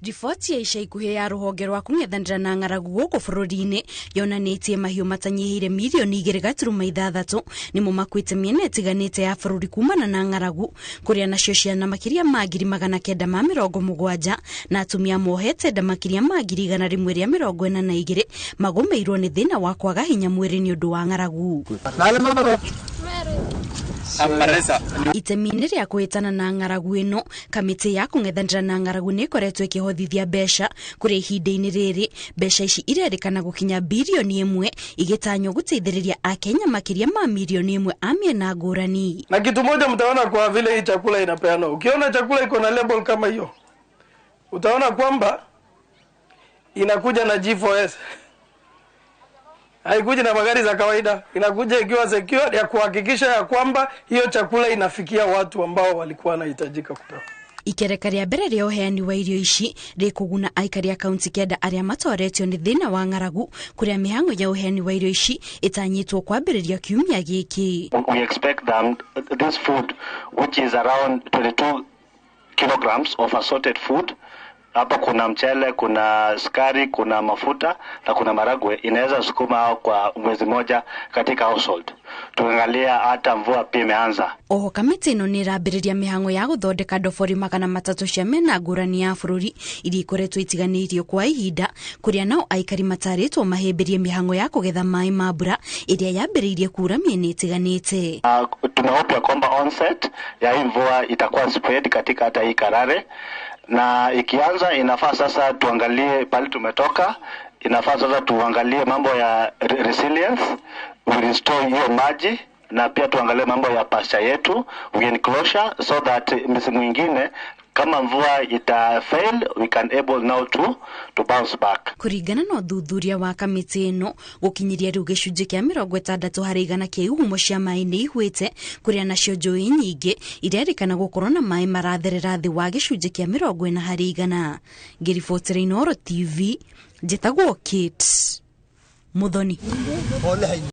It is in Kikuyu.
Riboti ya ica ikuhĩ ya rũhonge rwa kũng'ethanĩra na ng'aragu gũkũ bũrũri-inĩ yonanĩtie mahiũ matanyihĩire mirioni 2.6 nĩmo makuĩte mĩena ĩtiganĩte ya bũrũri kumana na ng'aragu, kũrĩa nacio ciana makĩria ma 970,000 na atumia mohete nda makĩria ma 142,000 magũmĩirwo nĩ thĩna wa kwaga hinya mwĩrĩ nĩ ũndũ wa ng'aragu. Itemi-inĩ rĩa kũhĩtana na ng'aragu ĩno, kamĩtĩ ya kũng'ethanĩra na ng'aragu nĩ ĩkoretwo ĩkĩhothithia mbeca, kũrĩa ihinda-inĩ rĩrĩ mbeca ici irerĩkana gũkinya 1 birioni igĩtanywo gũteithĩrĩria Akenya makĩria ma 1 mirioni a mĩena ngũrani. Na kitu moja mtaona kwa vile hii chakula inapeanwa, ukiona chakula iko na label kama hiyo, utaona kwamba inakuja na G4S, haikuji na magari za kawaida, inakuja ikiwa secure ya kuhakikisha ya kwamba hiyo chakula inafikia watu ambao walikuwa wanahitajika kupewa. Ikereka rĩa mbere rĩa ũheani wa irio ici rĩkũguna aikari a kaunti 9 arĩa matoretio nĩ thĩna wa ng'aragu, kũrĩa mĩhang'o ya ũheani wa irio ici ĩtanyĩtwo kwambĩrĩria kiumia gĩkĩ. We expect them this food, which is around 22 kilograms of assorted food. Hapa kuna mchele, kuna sukari, kuna mafuta na kuna maragwe, inaweza sukuma kwa mwezi moja katika household. Tukiangalia hata mvua pia imeanza. Oho kamĩtĩ ĩno nĩ ĩrambĩrĩria mĩhang'o ya gũthondeka ndobori 300 cia mĩena ngũrani ya bũrũri iria ikoretwo itiganĩirio kwa ihinda, kũrĩa nao aikari matarĩtwo mahĩmbĩrie mĩhang'o ya kũgetha maĩ ma mbura ĩrĩa yambĩrĩirie kura mĩena ĩtiganĩte. Tuna hope ya kwamba onset ya hii mvua itakuwa spread katika hata hii Karare, na ikianza inafaa sasa tuangalie pale tumetoka, inafaa sasa tuangalie mambo ya resilience, we restore hiyo maji, na pia tuangalie mambo ya pasture yetu, we enclosure so that misimu ingine kama mvua ita fail, we can able now to bounce back. Kũringana na ũthuthuria wa kamĩtĩ ĩno, gũkinyiria rĩu gĩcunjĩ kĩa 60% kĩa ihumo cia maĩ nĩ ihwĩte, kũrĩa nacio njũĩ nyingĩ irerĩkana gũkorwo na maĩ maratherera thĩ wa gĩcunjĩ kĩa 40%. Ngĩribotera Inooro TV, njĩtagwo Kate Muthoni.